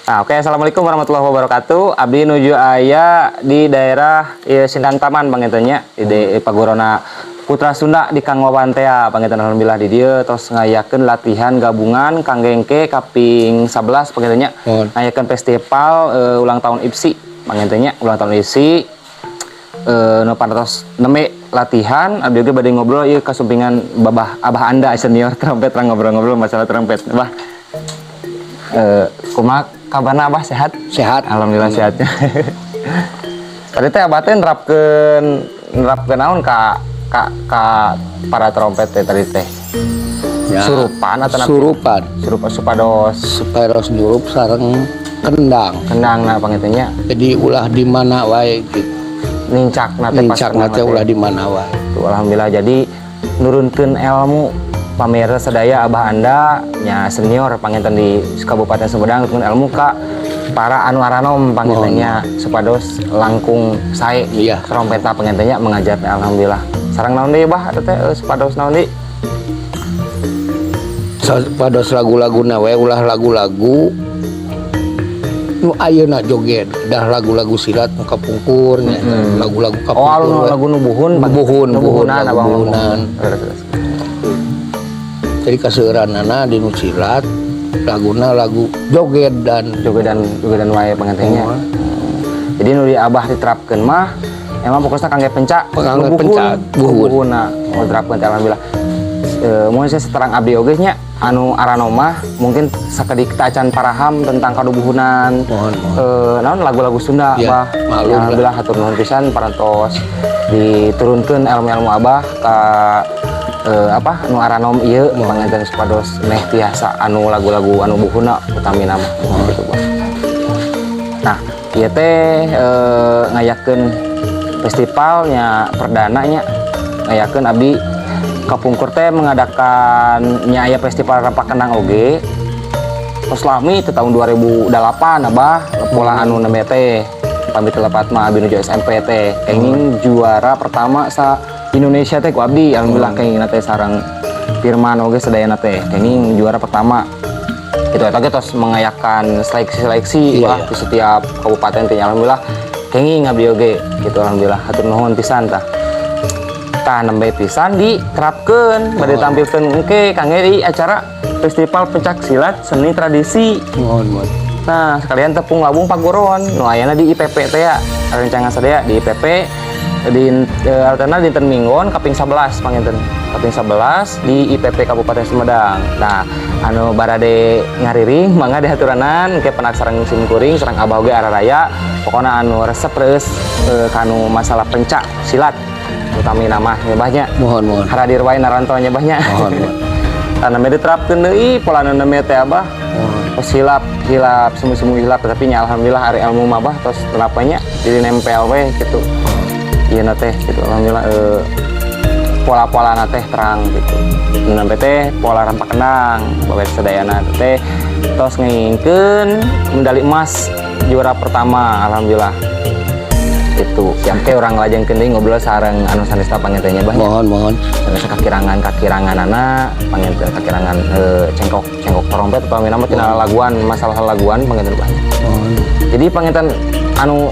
Nah, oke, assalamualaikum warahmatullahi wabarakatuh. Abdi nuju aya di daerah ieu Sindang Taman panginten nya, di Pagurona Putra Sunda di Kang Wawan tea panginten. Alhamdulillah di dieu tos ngayakeun latihan gabungan kangge engke kaping 11 panginten nya. Mohon. Ngayakeun festival ulang tahun IPSI panginten nya, ulang tahun IPSI nu parantos nembe latihan. Abdi oge bade ngobrol ieu kasumpingan babah Abah Anda senior trompet, terang ngobrol-ngobrol masalah trompet. Bah, kumaha kabarna, Abah, sehat? Sehat. Alhamdulillah sehatnya. Tadi teh Abah teh nerapkeun nerapkeun naon ka para trompet teh tadi teh? Ya. Surupan atau napi? Surupan. Surupan supados Supaya nyurup sareng kendang. Kendang na panginten nya. Jadi ulah di mana wae gitu. Nincak na teh pas Nincak kendang na teh teh. Ulah di mana wae. Tuh, alhamdulillah jadi nurunkeun ilmu pamirsa sadaya. Abah Anda nya senior panginten di Kabupaten Sumedang, nurunkeun ilmu ka para anu aranom panginten nya, supados langkung sae trompetna panginten nya mengajar. Alhamdulillah. Sareng naon deui, Bah, eta teh supados naon deui? Supados lagu-laguna wae ulah lagu-lagu nu ayeuna joget, dah lagu-lagu silat nu kapungkur nya, lagu-lagu Oh, kapungkur anu we. Lagu nu buhun. Nu buhun, nu buhun, buhunan lagu abang buhunan. Terus, terus. Jadi kaseueuranana di nu silat laguna lagu joget dan Jogedan jogedan wae panginten nya. Oh. Jadi nu di Abah diterapkeun mah emang fokusnya kangge pencak, Kangge nu buhun, pencak, buhun. Buhunna mau diterapkeun teh alhamdulillah. Mun saya seterang abdi oge nya anu aranom mah mungkin sakedik tacan paraham tentang kadubuhunan. Mohon, mohon. Naon lagu-lagu Sunda, Ya, Abah. maklum Ya, lah. alhamdulillah hatur nuhun pisan parantos diturunkeun ilmu-ilmu Abah ka apa nu aranom ieu panginten, supados meh tiasa anu lagu-lagu anu buhunna utamina mah gitu, Bah. Nah, ieu teh ngayakeun festivalnya perdananya ngayakeun. Abdi kapungkur teh mengadakan nya aya festival rampak kendang oge. Terus lami itu tahun 2008, Abah, pola anu nembe teh pamit lepat mah abdi nuju SMP teh kenging juara pertama sa Indonesia teh ku abdi. Alhamdulillah kenging teh sareng Firman oge sadayana teh kenging juara pertama itu. Eta ge tos mengayakan seleksi-seleksi wah di setiap kabupaten teh. Alhamdulillah kenging abdi oge gitu. Alhamdulillah hatur nuhun pisan. Tah tah nembe pisan diterapkeun bade tampilkeun engke kangge di acara festival pencak silat seni tradisi. Mohon, mohon. Nah, sekalian tepung labung paguron nu ayana di IPP teh ya, rencangan sadaya di IPP di alternate dinten Minggon kaping 11 panginten, kaping 11 di IPP Kabupaten Sumedang. Nah, anu barade ngariring mangga dihaturanan ke penak sareng sim kuring sareng Abah oge araraya. Pokona anu resep reus kanu masalah pencak silat utami nama nya, Bah, nya. Mohon, mohon. Haradir wae naranto nya, Bah, nya. Mohon, mohon. Tah diterapkeun deui pola nu nembe teh, Abah. Mohon. Oh, hilap hilap semu-semu hilap, tapi nya alhamdulillah ari ilmu mah, Bah, tos kenapanya jadi nempel we gitu iya na teh gitu. Alhamdulillah pola-pola na teh terang gitu. Nu nembe teh pola rampak kendang bapak sadayana teh tos ngengingkeun medali emas juara pertama, alhamdulillah. Itu yang ke urang lajengkeun deui ngobrol sareng anu sanesna panginten nya, Bah. Mohon, mohon. Sanesna kakirangan kakiranganana panginten, kakirangan cengkok cengkok trompet atau nama tina laguan, masalah laguan panginten, Bah. Mohon. Jadi panginten anu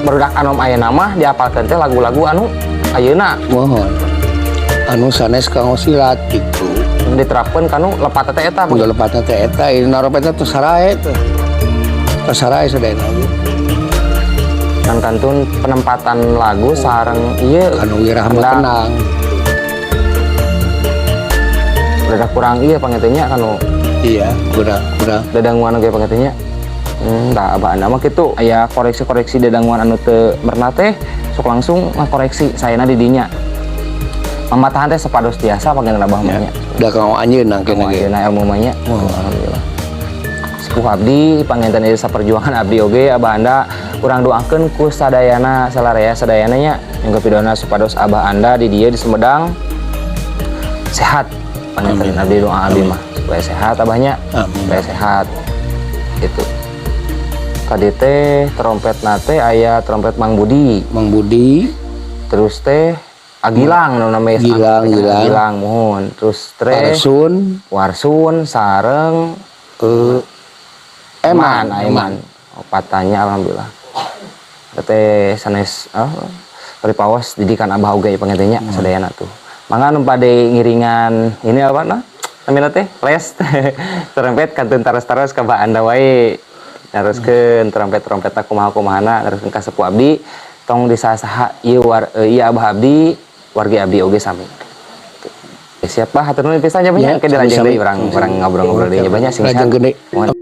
barudak anom ayeuna mah diapalkeun teh lagu-lagu anu ayeuna. Mohon. Anu sanes kanggo silat gitu. Diterapkeun kanu lepat teh eta. Udah lepatna teh eta, ieu naropetna teh sarae teh. Tos sarae sadayana ge. Kan kantun penempatan lagu sareng ieu Anu wirahma kendang. Kendang. Udah kurang iya panginten nya kanu Iya, kurang kurang. Dadanguan oge panginten nya. Tah Abah Anda mah kitu aya koreksi-koreksi dadanguan anu teu merenah teh sok langsung ngakoreksi sayana di dinya. Mamatahan teh sepados tiasa panginten Abah mah nya. Da kanggo anjeunna kena ge. Ayeuna ilmu mah nya. Alhamdulillah. Sepuh abdi panginten ieu saperjuangan abdi oge Abah Anda, urang doakeun ku sadayana salarea sadayana nya yang pidona supados Abah Anda di dieu di Sumedang sehat panginten. Abdi doa abdi mah supaya sehat abahnya. Amin. Supaya sehat gitu. Tadi teh trompet nate aya trompet Mang Budi. Mang Budi. Terus teh Agilang nu namanya. Gilang, Gilang. Gilang, muhun. Terus teh Warsun. Warsun sareng ke Eman, Eman. Opatanya alhamdulillah. Teh sanes oh, pripaos didikan Abah oge panginten nya sadayana tuh. Mangga nu bade ngiringan ini apa nah? Namina teh les trompet kantun taros-taros ka Anda wae. Naroskeun trompet-trompet kumaha-kumahana, naroskeun ka sepuh abdi, tong disaha ieu war ieu Abah abdi, wargi abdi oge sami. Siap Bah, hatur nuhun pisan nya banyak. Ya, Ke dilajeng sami-sami. Deui urang urang ngobrol-ngobrol deui nya banyak sing Lajeng sehat. gede. Mohon.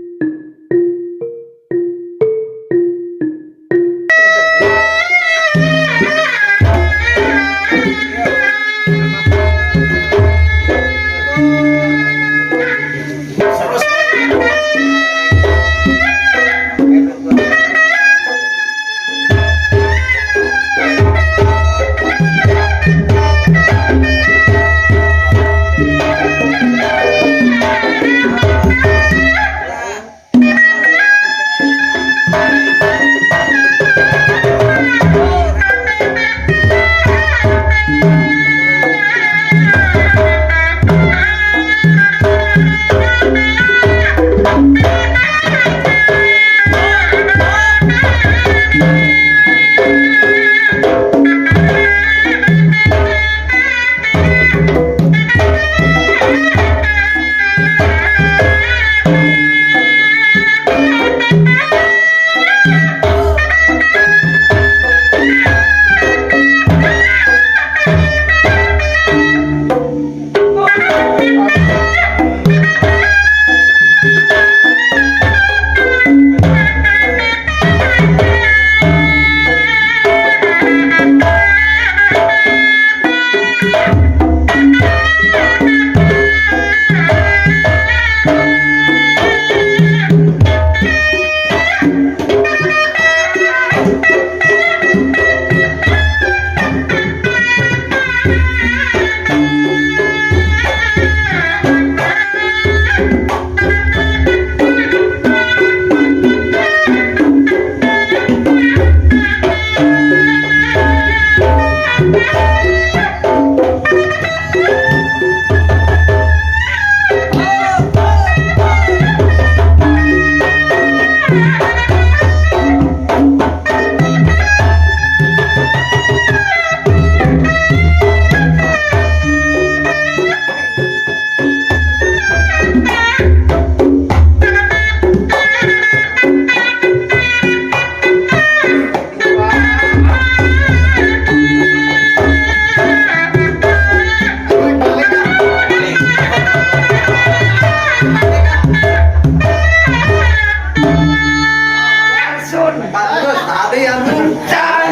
Tadi yang tadi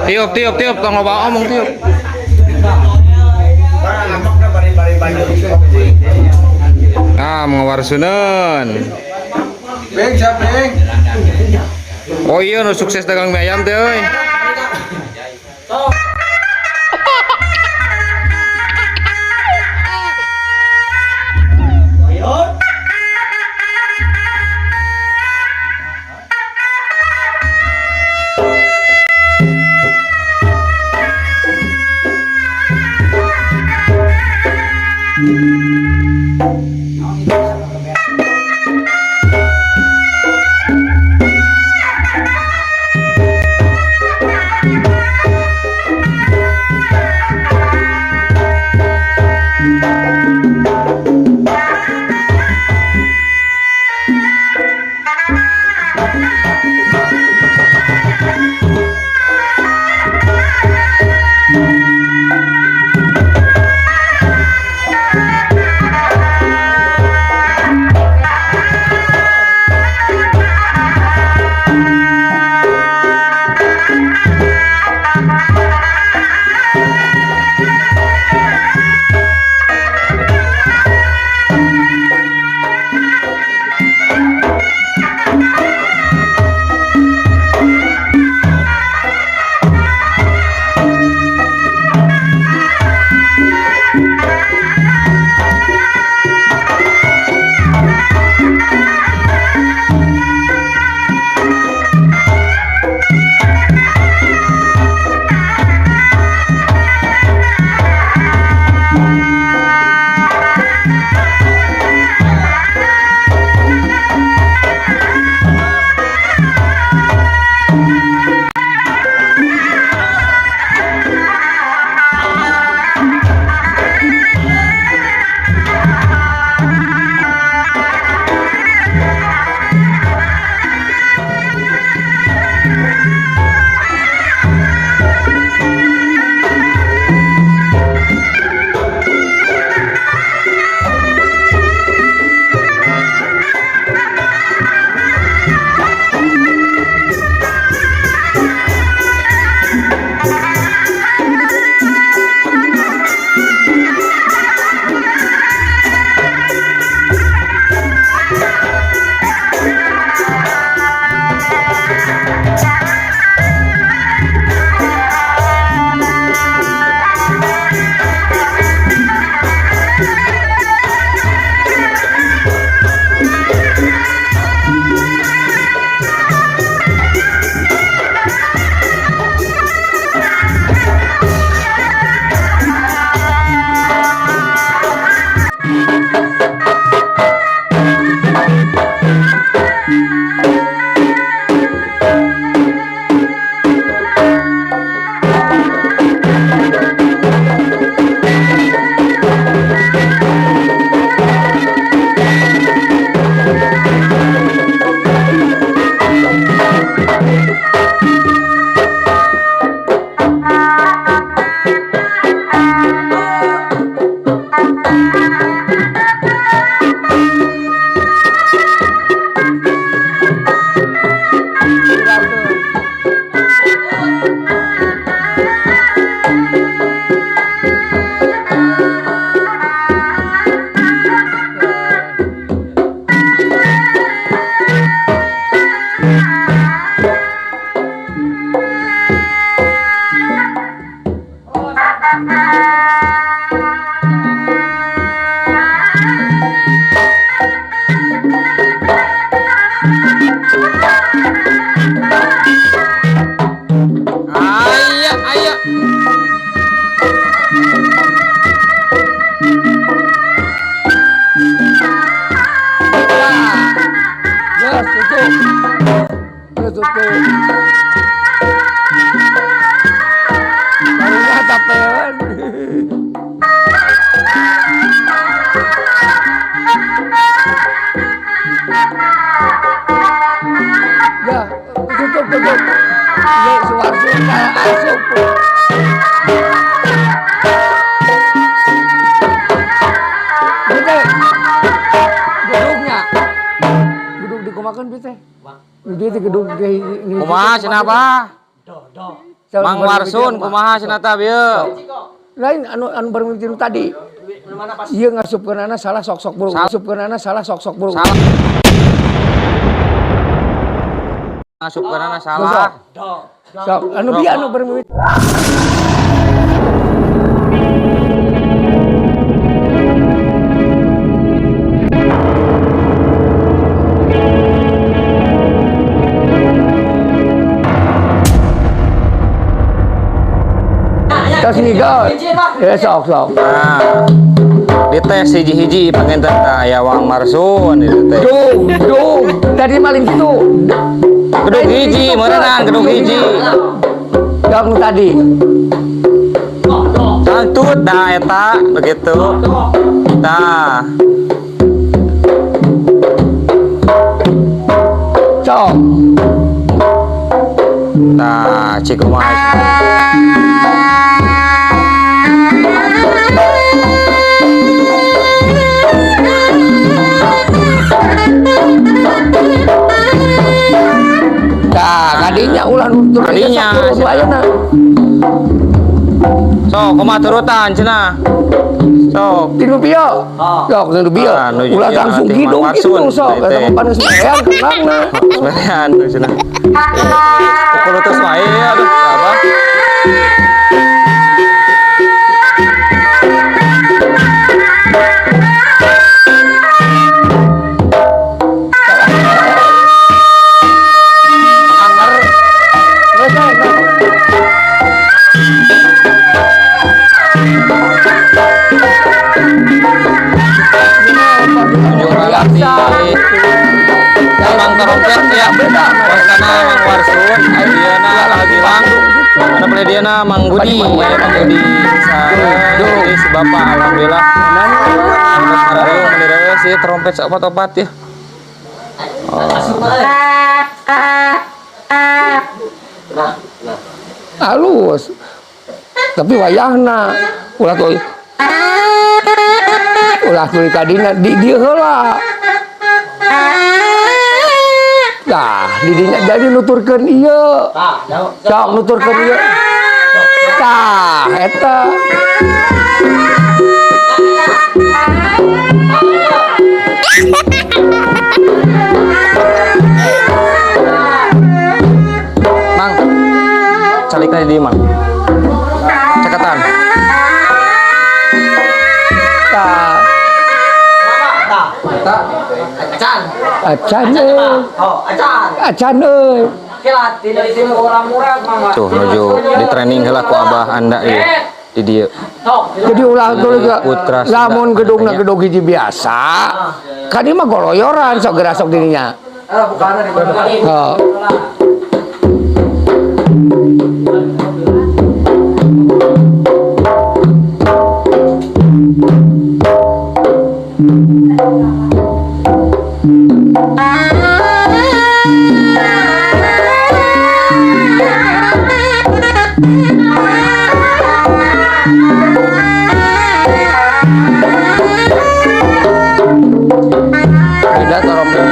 Tiup, tiup, tiup, tong loba omong tiup. Nah, mengawarsuneun. Beng, siap, Beng. Oh iya, nu sukses dagang mie ayam teh euy. Aya, aya. Geus tutup. Geus tutup. Barunya tapeun. Ya, tutup tutup. Ye Suwarsun asup. Bete. Gedungnya. Gedung dikumakeun bete. Di teh gedung ge Kumaha cenah Bah? Mang Warsun kumaha cenah tah bieu? Lain anu anu baru mimpi tadi. Ieu ngasupkeunana salah sok-sok burung. Ngasupkeunana salah sok-sok burung. Salah. Ngasupkeunana salah. Sok anu bieu anu baru mimpi. Tos ngigo. Ya sok sok. Nah, dites hiji-hiji panginten tah aya Wang Marsun itu teh. Dung, dung. Tadi maling kitu. Gedung hiji meureunang gedung hiji. Yang nu tadi. Tangtut dah eta begitu. Tah. Sok. Tah, cik kumaha. Tah, kadinya ulah nutur Kadinya, ayeuna. Sok kumaha turutan cenah. Sok. Tinu bieu. Sok tinu bieu. Ah, nuju Ulah ieu langsung nanti gidung Mang gitu Warsun, sok. teh. Eta mah panas merean kenangna. Sebenarnya tuh cenah. Pukul terus wae aduh abah. Anger. Geus we, sok. Nuju ralati. Mang trompet ya. Wasana Mang Warsun, ayeuna Gilang. Mana boleh dia na Mang Budi, ya Mang Budi. Sareng si Bapak alhamdulillah. Trompet sareng meni sih trompet opat-opat ya. Halus. Tapi wayahna ulah tuluy. Ulah tuluy kadina di dieu heula. Tah, di dinya jadi nuturkeun ieu. Sok nuturkeun ieu. Tah, eta. Mang, calikna di dieu Mang. Caketan. Tah. Acan euy. Acan euy. Tuh nuju di training heula ku abah anda ieu di dieu. Jadi ulah tuluy ke Putra Sunda. lamun gedungna gedung hiji biasa. Kan ieu mah goloyoran sok geura sok dirinya. Oh. Beda trompet.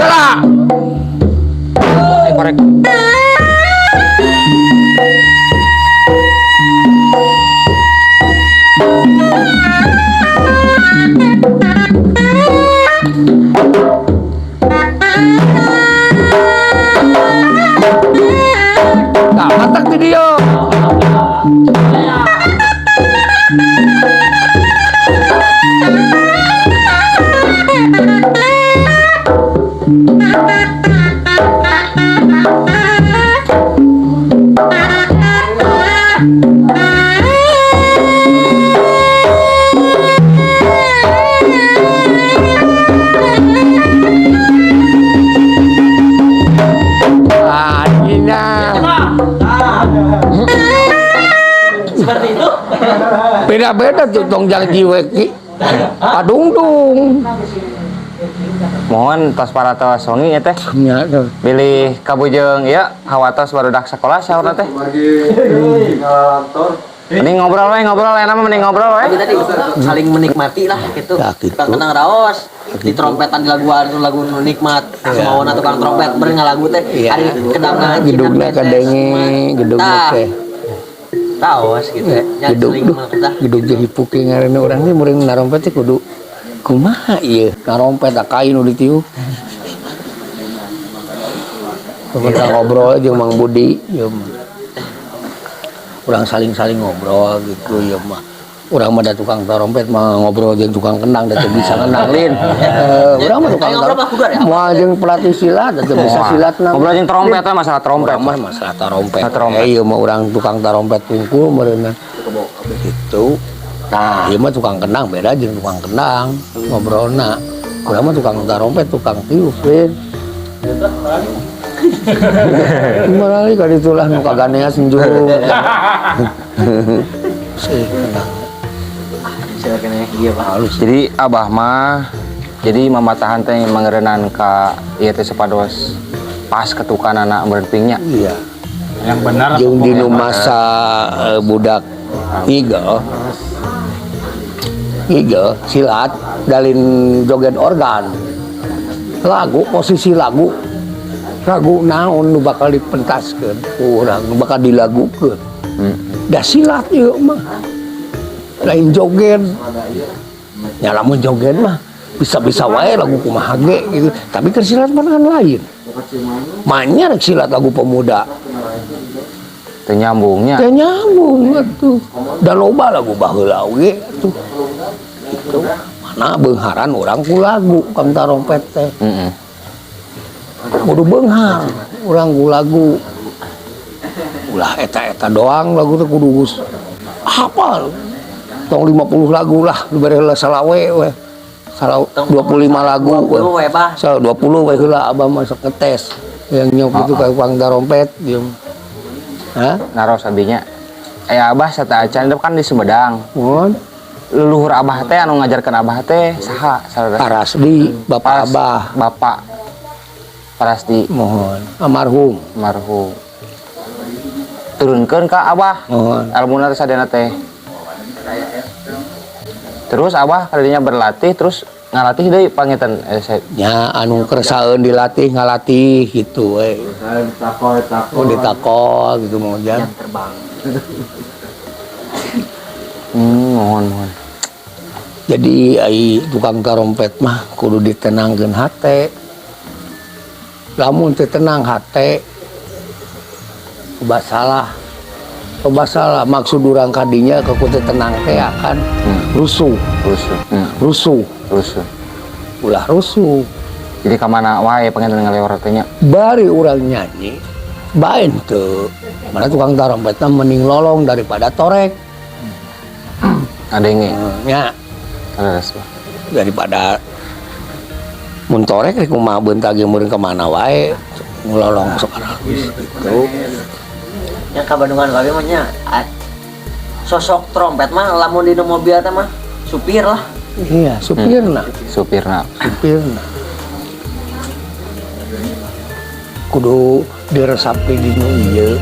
Gerak. Korek. Nah, matak di dieu. Ah, Seperti itu. Beda-beda tuh tongjang jiwek ki. Padungdung. Mohon tos paratos wengi ya teh. Nya tuh. Bilih kabujeng ieu hawatos barudak sekolah saurna teh. Lagi ngalantor. Mending ngobrol we, ngobrol enak mah mending ngobrol we. Tapi tadi saling menikmati lah gitu. Ya, gitu. Tukang kenang raos, di trompetan di laguan lagu nu nikmat. Semawana tukang trompet beri ngalagu teh. Iya. Ari kedangna Gedungna kadenge, gedungna teh. Raos gitu. Ya Gedung saling duh, menikmati. gedung jadi puking ngaranna urang teh meureun narompet teh kudu kumaha ieu? Narompet da kain nu ditiup. Kita ngobrol jeung Mang Budi ieu mah. Urang saling-saling ngobrol gitu ieu mah. Urang mah da tukang trompet mah ngobrol jeung tukang kendang da teu bisa kendang lin. Urang mah tukang Kayak ngobrol mah kudu ada. Moal jeung pelatih silat da teu bisa silatna. Ngobrol jeung trompet we, masalah trompet. Urang mah masalah tarompet. Tarompet. Eh, ieu mah urang tukang tarompet tungkul meureunna. Gitu. Nah, ieu mah tukang kendang beda jeung tukang kendang ngobrolna. Urang mah tukang tarompet, tukang tiup, Lin. Gimana nih kali itulah nu kaganea senjung. Sih, kendang Silakan ya, iya Pak. halus. Jadi abah mah jadi mamatahan teh mangerenan ka ieu teh supados pas ketukanana meureun pingnya. Iya. Yang benar Jeung dinu masa budak ngigel. Ngigel silat dalin joget organ. Lagu posisi lagu lagu naon nu bakal dipentaskeun ku urang nu bakal dilagukeun. Da silat ieu mah. Lain joget. Ya lamun joget mah bisa-bisa wae lagu kumaha ge gitu. Tapi keur silat mah kan lain. Manya rek silat lagu pemuda. Teu nyambungnya. Teu nyambung atuh. Da loba lagu baheula oge atuh. Gitu. Mana beungharan urang ku lagu kang tarompet teh. Heeh. Kudu beunghar urang ku lagu. Ulah eta-eta doang lagu teh kudu geus hafal. Tong 50 lagu lah dibere heula salawe we. Salawe 25 lagu we. 20 we, Bah. Sal 20 we heula abah mah sok ngetes. Yang nyok itu ka tukang tarompet diem. Hah? Naros abinya. Aya abah sateuacan itu kan di Sumedang. Mohon. Leluhur abah teh anu ngajarkeun abah teh saha saudara? Parasdi, Bapak Paras- Abah. Bapak Parasdi Mohon. Almarhum. almarhum. Turunkeun ka abah. Mohon. Ilmuna teh sadayana teh. Terus abah kadinya berlatih terus ngalatih deui pangitan saya Nya anu kersaeun dilatih ngalatih gitu we. Takol takol. Oh ditakol gitu mau jan. Terbang. Mohon mohon. Jadi ai tukang tarompet mah kudu ditenangkeun hate. Lamun teu tenang hate coba salah. Loba salah maksud urang kadinya ke kutu tenang teh akan rusuh, Rusuh. Rusuh, Rusuh. Ulah rusuh. Jadi kamana wae pengen ngaleor teh nya. Bari urang nyanyi, bae teu. Mana tukang tarompetna mending lolong daripada torek. Adenge. Nya Leres, Bah. Daripada mun torek rek kumaha beunta ge meureun ka mana wae ngulolong sok halus gitu. Yang ka Bandungan kabeh mah nya sosok trompet mah lamun di mobil teh mah supir lah. Iya, supirna. Supirna. Supirna. Kudu diresapi di nu ieu.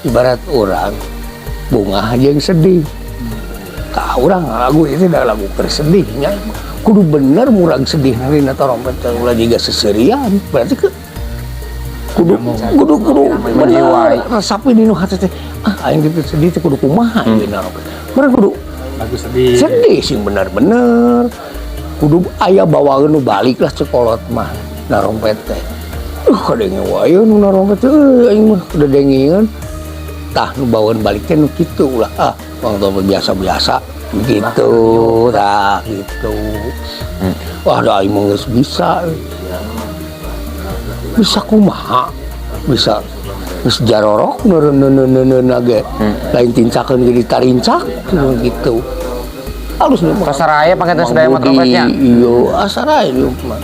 Ibarat orang bungah jeung sedih. Tah urang lagu itu dah lagu keur sedih nya. Kudu bener murang sedih dina trompet teh ulah jiga seserian. Berarti ke kudu kudu kudu bener resapi di nu hati teh. Ah, aing teh sedih teh kudu kumaha ieu trompet. Bener kudu Lagu sedih. Sedih sing bener-bener kudu aya bawaeun nu balik lah cekolot mah narompet teh kadenge wae nu narompet teh aing mah udah dengeun tah nu bawaeun balik teh nu kitu ulah ah wong trompet biasa-biasa gitu tah gitu. Wah, da aing mah geus bisa bisa kumaha bisa geus jarorok neureun ge lain tincakeun jadi tarincak gitu halus nu mah. Tos saraya panginten sadaya mah trompetnya. Iya, asaraya ieu mah.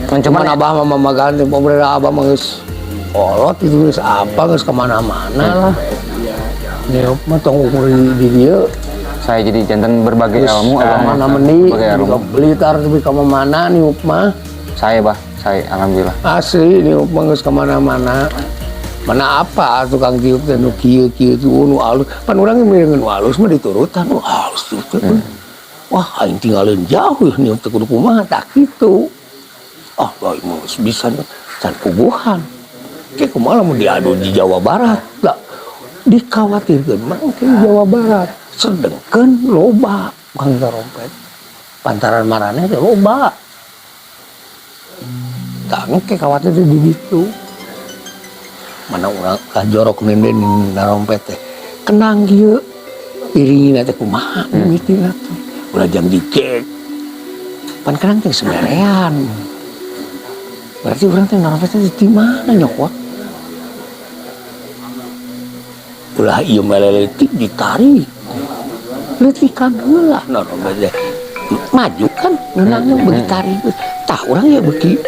Cuman Cuman abah mah mamagan teh pemerintah abah mah geus kolot itu geus apa geus kemana-mana lah. Niup mah tong ukur di dieu. Saya jadi janten berbagai Geus ilmu abah mah. mana mendi Berbagai ilmu. ke Blitar tapi ka mana niup mah. Saya, Bah, saya alhamdulillah. Asli niup mah geus kemana-mana. Mana apa tukang tiup teh nu kieu kieu kieu nu alus. Pan urang ge miring nu alus mah diturutan nu alus tiup teh. Wah, aing tinggalin jauh ya niup teh kudu kumaha tak kitu. Ah, aing mah geus bisa can puguhan. Ke kumaha lamun diadu di Jawa Barat? Lah, dikhawatirkeun mah ke Jawa Barat. Sedengkeun loba tukang trompet. Pantaran maraneh teh loba. Tah engke khawatir teh di ditu. Mana urang kajorok nenden narompet teh. Kenang kieu iringina teh kumaha mimitina teh. Ulah jam dicek. Pan kenang teh seberean. Berarti urang teh narompet teh di mana nyokot? Ulah ieu meleletik ditarik. Letikan heula narompet teh. Maju kan ngenangna beuki tarik. Tah urang ya beuki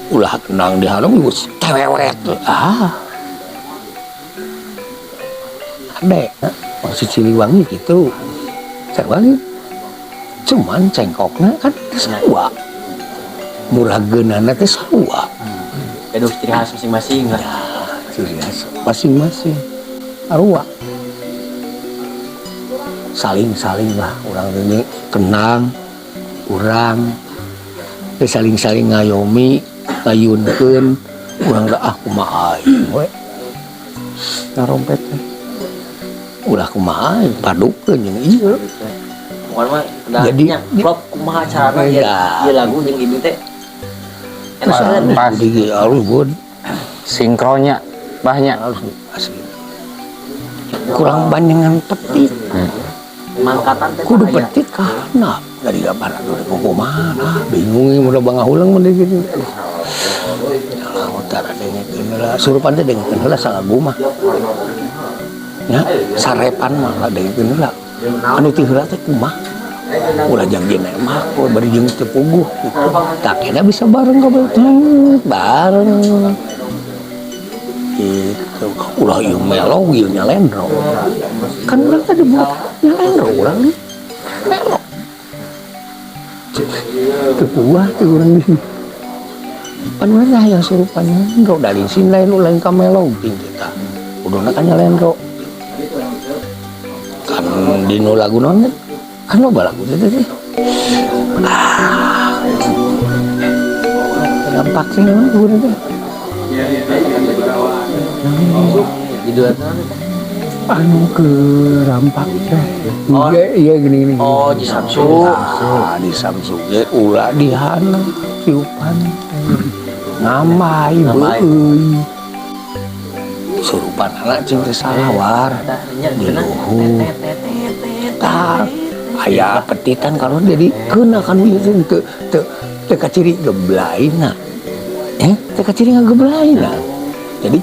ulah kenang di hareup geus tewewet. Ah. Ade, masih Siliwangi gitu. Siliwangi. Cuman cengkokna kan sarua. Murageunana teh sarua. Aduh, ciri khas masing-masing lah. Ya, ciri khas masing-masing. Sarua. Saling-saling lah urang ini kenang, urang teh saling-saling ngayomi, ngayunkeun, urang teh ah kumaha aing we. Narompet teh. Ulah kumaha aing padukeun jeung ieu. Pokoknya mah udah Jadi, nya, klop kumaha carana Iya. ieu lagu jeung ibu teh. Enak banget. Pas. Jadi alus bud. Sinkronnya, bahnya. Alus asli. Kurang banyengan petit. Mangkatan teh Kudu aya. Petit karena dari gambar aduh kumaha bingung ini udah bangga ulang mun gitu. Aduh. Alah utara dengekeun heula surupan teh dengekeun heula salagu mah. Ya, sarepan mah lah dengekeun heula. Anu ti heula teh kumaha? Ulah jang nembak, we bari jeung teu puguh gitu. Tak kena bisa bareng kabeh bareng. Gitu. Ulah ieu melo ieu nyalendro. Kan urang tadi buat nyalendro urang nih. Melo. Teu puguh teh urang di. Pan urang teh hayang surupan nyalendro dari sini lain lain ka melo ting kita. Kuduna kan nyalendro. Kan dinu lagu naon kan loba lagu teh teh. Ah. Dampak sih naon lagu teh. Anu ke rampak teh. Oh. Iya, iya gini gini. Oh, di Samsu. Ah, di Samsu ge ulah di hana tiupan. Ngamai Ngamai. beueuy. Surupan anak cing teh salawar di luhur. Tah, aya petitan kalau jadi keuna kan ieu teh teu teu teu kaciri geblaina. Teu kaciri ngageblaina. Jadi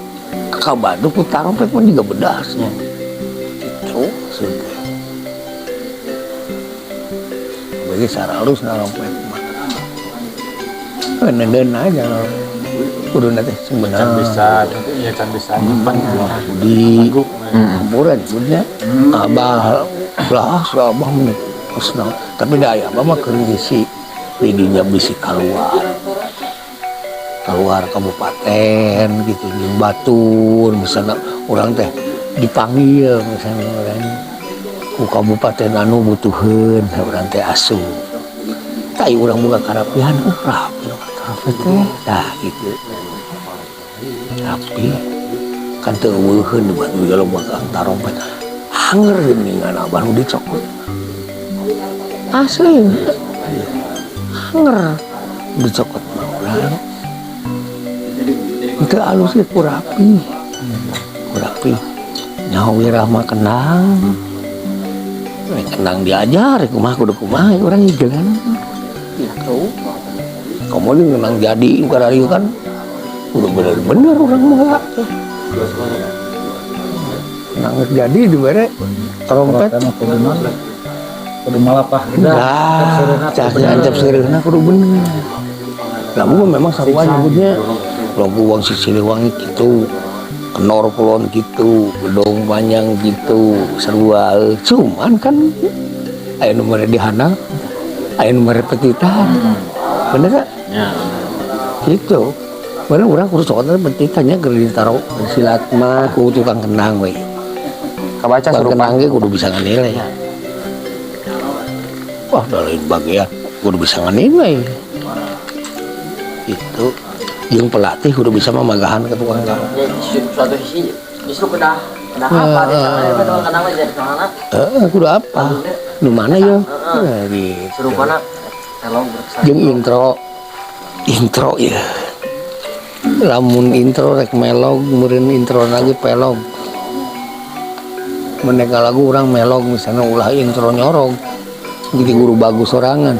kabadu ku tarompet pun juga bedas. Gitu maksudnya. Bagi saralus ngarompet mah. Nenden aja kudu teh Can sebenarnya. bisa, iya can bisa nyimpen. Di campuran sebenarnya abah lah si abah mah geus naon. Tapi da aya abah mah keur ngisi didinya bisi keluar keluar kabupaten gitu jeung batur misalnya orang teh dipanggil misalnya orang ku kabupaten anu butuheun orang teh asup tai urang boga karapihan, rapi rapi teh tah gitu rapi kan teu euweuheun di batu loba kang tarompet hanger geuningan abah nu dicokot asli hanger dicokot mah urang teu alus ge ku rapi ku rapi nyaho wirah mah kendang. Eh, kendang diajar kumaha kudu kumaha urang higelan gitu kamu ini kendang jadi kararieu kan udah bener-bener orang mah kendang geus jadi dibere trompet. Kudu kudu malapah. Nah, cah ancap seureuna kudu bener. Lagu mah memang sarua nyebutnya. Lagu wong si Siliwangi gitu, Kenor Kulon gitu, Gedong Panjang gitu, sarua. Cuman kan aya nu mere di handap, aya nu mere petitan. Bener gak? Ya. Gitu. Bener urang kudu cokotna petitannya keur ditaro silat mah ku tukang kendang we. Kabaca Tukang surupan. Kendang ge kudu bisa nganilai. Wah, da lain bagian kudu bisa nganilai. Itu jeung pelatih kudu bisa mamagahan ke tukang kendang. Ya, suatu sisi justru kedah kedah apa di sana itu tukang kendang mah jadi soalna Heeh, kudu apa? Nu mana ya? Nah, gitu. Serupana pelog berkesan. Jeung intro intro ya. Lamun intro rek melog, meureun intro lagi pelog. Mun rek lagu urang melog misalnya ulah intro nyorog. Jadi guru bagus sorangan.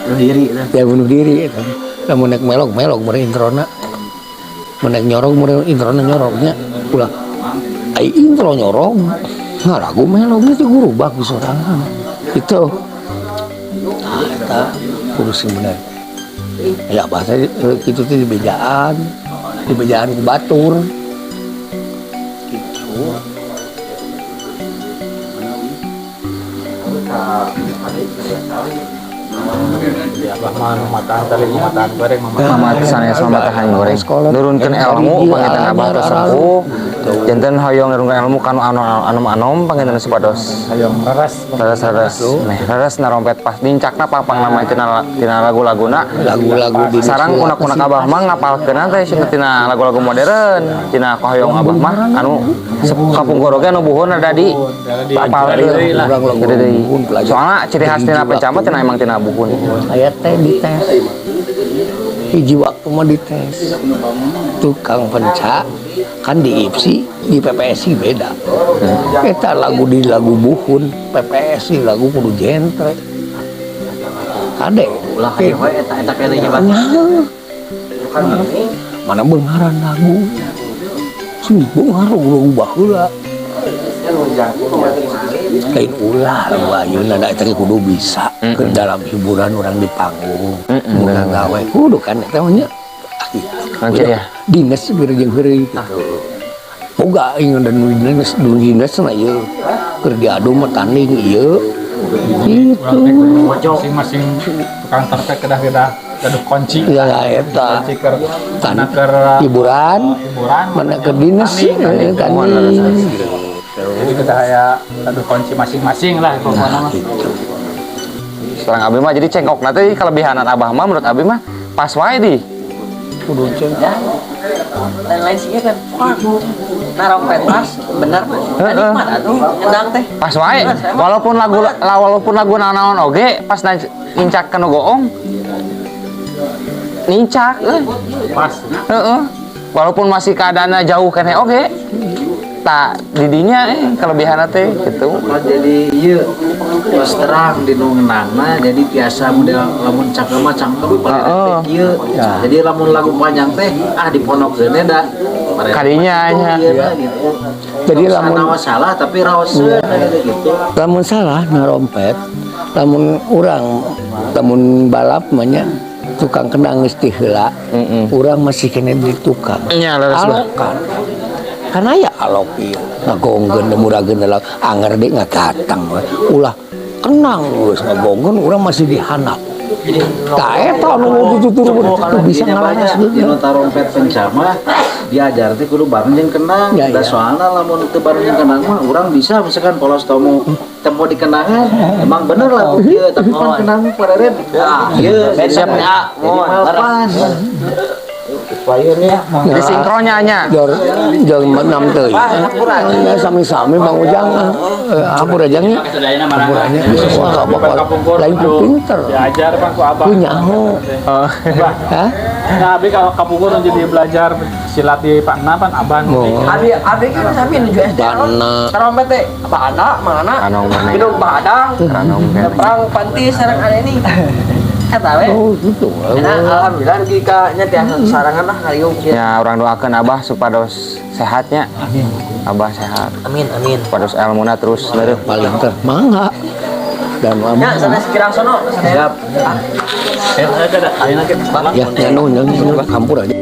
Bunuh diri lah. Ya bunuh diri eta. Lamun rek melog melog meureun introna. Mun rek nyorog meureun introna nyorognya. Ulah ai intro nyorog. Nah, lagu melog itu guru bagus sorangan. Itu. Nah, eta kudu sing bener. Ya bahasa kitu teh dibejaan, dibejaan ku batur. Gitu. Ya abah mah nu matahan tadi matahan goreng mama. Mama sanes mamatahan goreng. Nurunkeun ilmu panginten abah teh sepuh. Janten hoyong nurunkeun ilmu kanu anu anom-anom panginten supados Hayang reres. Reres-reres. Meh reres narompet pas nincakna pang nama tina tina lagu-laguna. Lagu-lagu di Sarang unak-unak abah mah ngapalkeun teh cenah tina lagu-lagu modern tina kahoyong abah mah anu kapungkur oge anu buhun ada di apalkeun. Urang lagu Jadi buhun belajar. Soalna ciri khas tina penca mah tina emang tina buhun. Aya teh dites. Hiji waktu mah dites. Tukang penca kan di IPSI, di PPSI beda. Eta lagu di lagu buhun, PPSI lagu kudu jentre. Kade. Ulah hayo we eta eta kene nyebat. Nah, Bukan ini. Mana beungaran lagu. Sing beunghar lagu baheula. Lain ulah lagu ayeuna da eta ge kudu bisa ke dalam hiburan orang di panggung. Bukan gawe kudu kan eta mah nya. Ah, gitu. Oke, ya. Dinas keur jeung heureuy gitu. Boga ingin dan dinas nu dinas mah ieu. Keur diadu mah tanding ieu. Gitu. Masing-masing tukang trompet kedah-kedah gaduh kunci. Ya eta. Kunci keur Tan mana keur hiburan, hiburan, mana ke dinas tanding, tanding. Jadi kita kayak gaduh kunci masing-masing lah pokoknya Nah, mah. gitu. Sarang abi mah jadi cengkok nanti kelebihanan abah mah menurut abi mah pas wae di. Kudu ceng. Ya. Lain-lain sih kan. Nah, rompet pas bener mah. Heeh. Nikmat atuh kendang teh. Pas wae walaupun lagu la, walaupun lagu naon-naon oge pas nincak kanu goong nincak euy. Pas. Heeh. Walaupun masih keadaannya jauh keneh oge. Tah didinya kelebihan teh gitu. Oh, jadi iya terus terang di nu ngenangna, jadi tiasa model lamun cangkem mah cangkem paling teh kieu. Jadi lamun lagu panjang teh ah diponokkeun da. Kadinya, nya. Iya, gitu. Jadi Tong sanaos salah tapi raoseun gitu. Lamun salah narompet, lamun urang lamun balap mah nya tukang kendang geus ti heula, urang masih kena di tukang. Nya leres, Bah. Alokan. Karena ya alok ieu ngagonggeun murageun anger deui ngagatang we. Ulah kenang geus ngagonggeun urang masih dihandap. Tah eta anu tutur bisa ngalaras. Dina tarompet penca mah diajar teh kudu bareng jeung kendang. Ya, Da ya. soalna lamun teu bareng jeung kendang mah urang bisa misalkan polos tomu temu di kendangan emang bener lagu kieu, tapi pan kendang pareren kieu. Siap ya. Jadi mal pas. Di sinkronnya nya. Jor jor enam teuing. Ya sami-sami Bang Ujang. Eh, hampura jangnya. Hampuranya. Wah, bapak lain ku pinter. Diajar pan ku abah. Ku nyaho. Hah? Nah, abi kalau kapungkur jadi belajar silat di Pak Na pan abah. Oh. Abi abi kan sami nuju SD. Bana. Trompet teh apa ada mana? Anu mana? Minum padang. Anu mana? Perang panti sareng ane ini. Eta we. Oh, gitu. Nah, alhamdulillah dugi ka nya tiasa sarangan lah ngariung kieu. Ya urang doakan Abah supados sehatnya. Amin. Abah sehat. Amin amin. Supados ilmuna terus leureut. Paling ter mangga. Dan Ya, sanes kirang sono. Siap. Ya, ya, nuhun, nuhun, hampura aja.